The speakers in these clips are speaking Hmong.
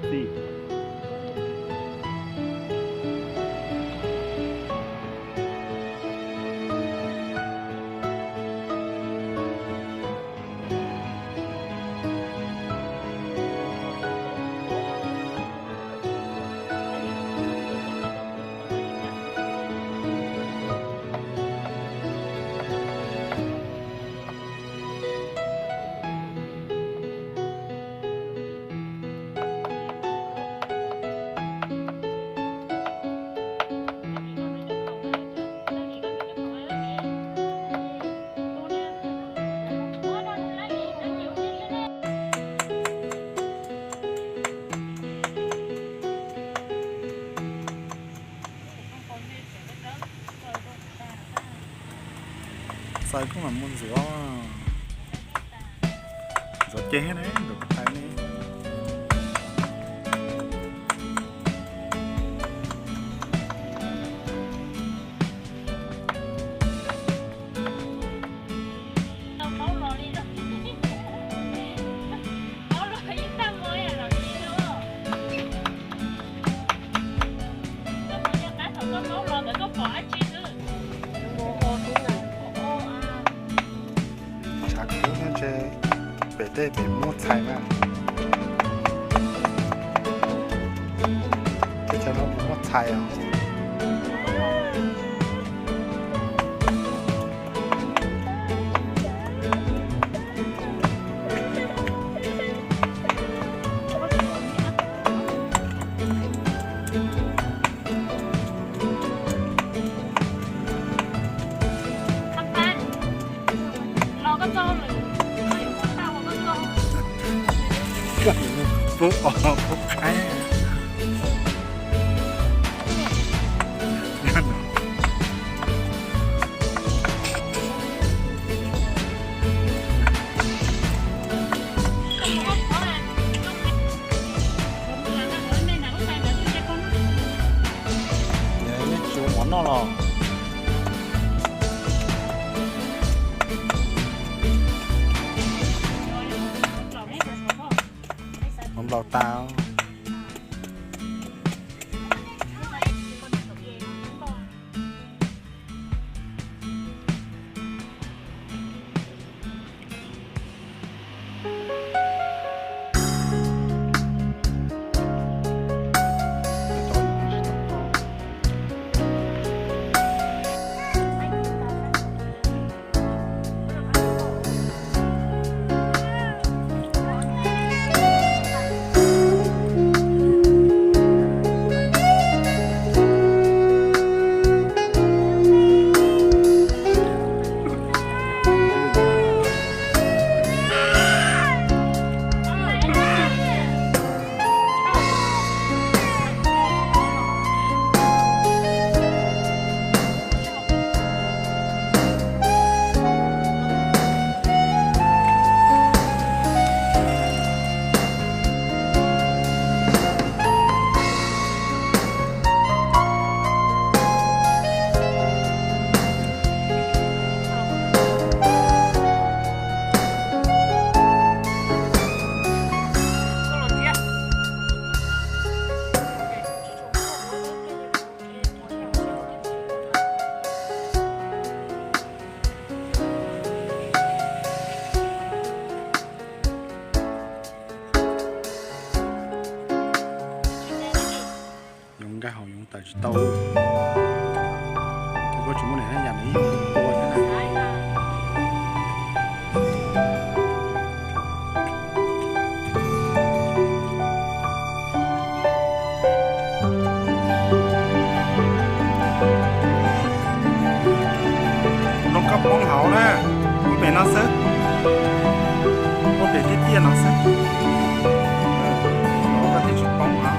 Xi. Xaws koj mam muab ntxuav, ntxuav ceg thiab ne, ntxuav qhov thaiv ne. Tshav kub nyob ntshe pem tej pem muab txhais na. Teb chaws no pem muab txhais os. Pub os, pub qaib. Nej tsis ua mov noj los? Mov nplaum tas. Yoov nkag hauv yoov tawm tsis tau. Koj tsis muaj niam hab yam nws yeej tua thiab na. Nrog koj poob hauv na, ua pem no xwb, ua pem tiaj tiaj no xwb, koj thiaj tsis poob hauv.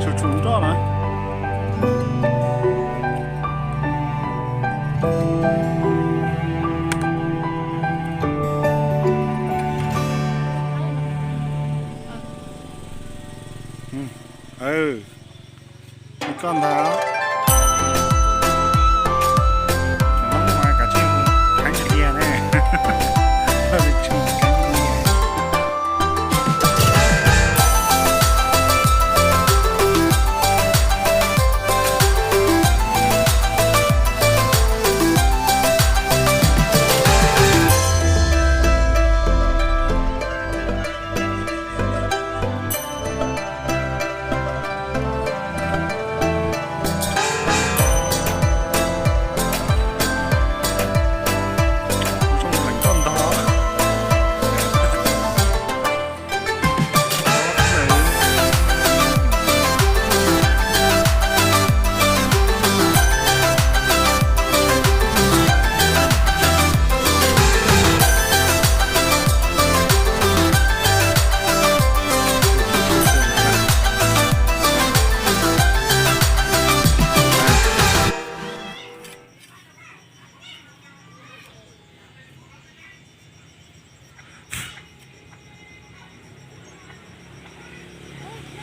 Tshum tshum nroj na. Li koj ntag. Kav tsij kheev tiag ne.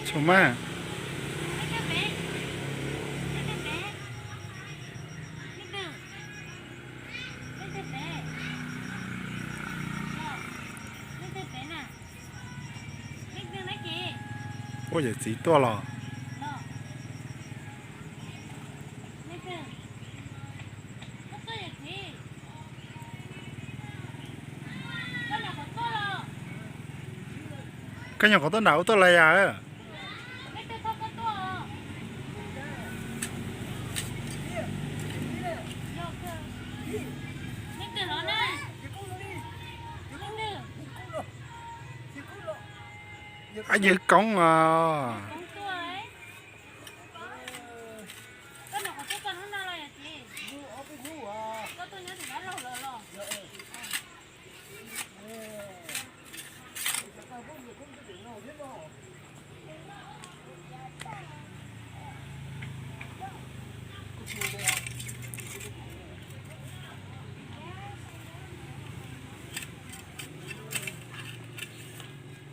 Txhob maj. Ua yawm txiv tuaj los? Koj nyuam qhuav tuaj nram ub tuaj los yam? Ab, yawg Koob os.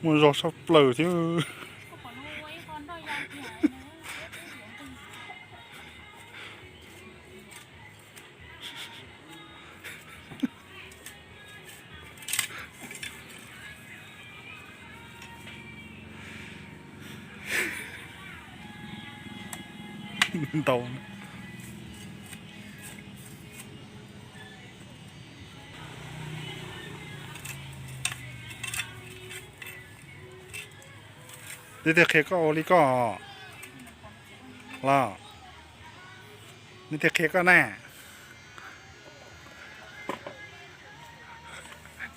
Muaj zog sab plaws thiab. Ntau. Neb thiaj qhia koj ua li koj los? Neb thiaj qhia koj na.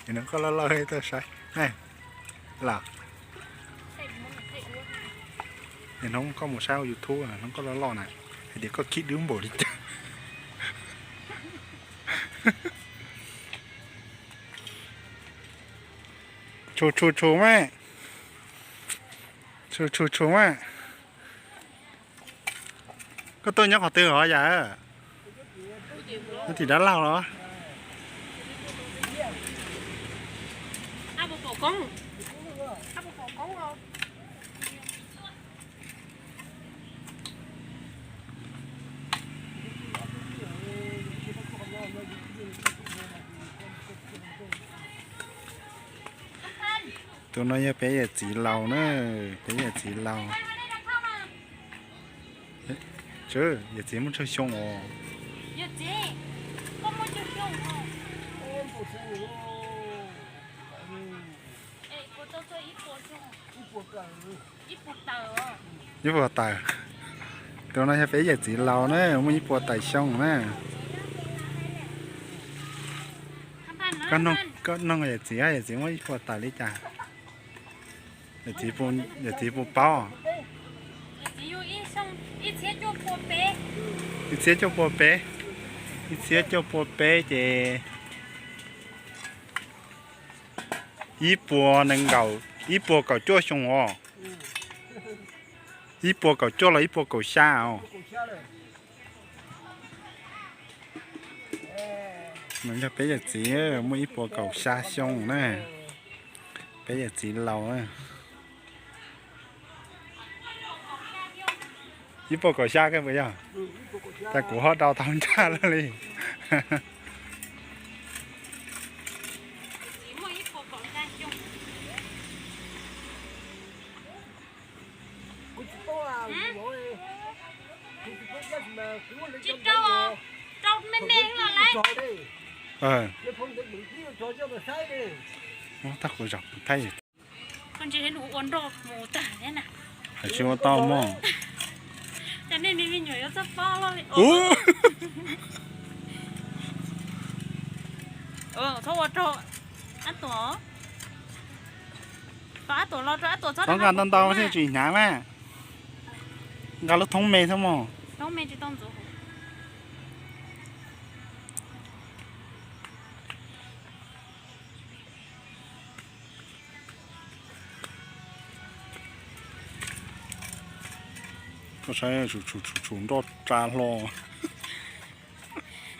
Nim no koj loj loj tuaj saib na los. Nim no koj mus saib hauv YouTube, hnub koj loj loj na, hais tias koj khib dub npaum li cas. Tshua tshua tshua mas. Tshua tshua tshua mas. Koj tuaj nyob qhov twg os yam? Nyob tim dab laug los? Tus no yog peb yawm txiv laus na, peb yawm txiv laus. Yawm txiv muaj tsawg xyoo os? Ib puas tawm. Tus no yog peb yawm txiv laus na, muaj ib puas tawm xyoo na. Koj noog yawm txiv, yawm txiv muaj ib puas tawm li cas? Yawm txiv puas paub? Ib txhiab cuaj pua peb, ib txhiab cuaj pua peb ces ib puas nees nkaum, ib puas kaum cuaj xyoo os. Ib puas kaum cuaj los ib puas kaum xya os. Nws yog peb yawm txiv, muaj ib puas kaum xya xyoo na. Peb yawm txiv laus. Ib puas kaum xya kawg puas yog? Cas kuv ho rau tau nraj lawm li. Tsis rau, rau me me los lawm. Tag kuv zam thaij. Koj ntsia nws ua nroj mus tag thiab na. Hais tsis ua tau mog. Cas nej me me nyuam yuav txawj pob loj li. Txhob ua rau Ab Tuam. Kom Ab Tuam los rau Ab Tuam txhob nqa ntau ntau thiaj tsis hnyav mas. Nqa lub thoob me xwb mog. Thoob me tsis tau ntxuav. Koj saib, tsum nroj tsa hlo.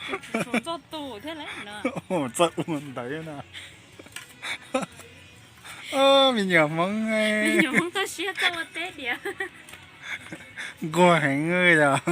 Txoj tus thiab txawj ua ntawd na. Me nyuam Hmoob, me nyuam Hmoob txoj siab txawj ua teb diam. Nquag heev yog.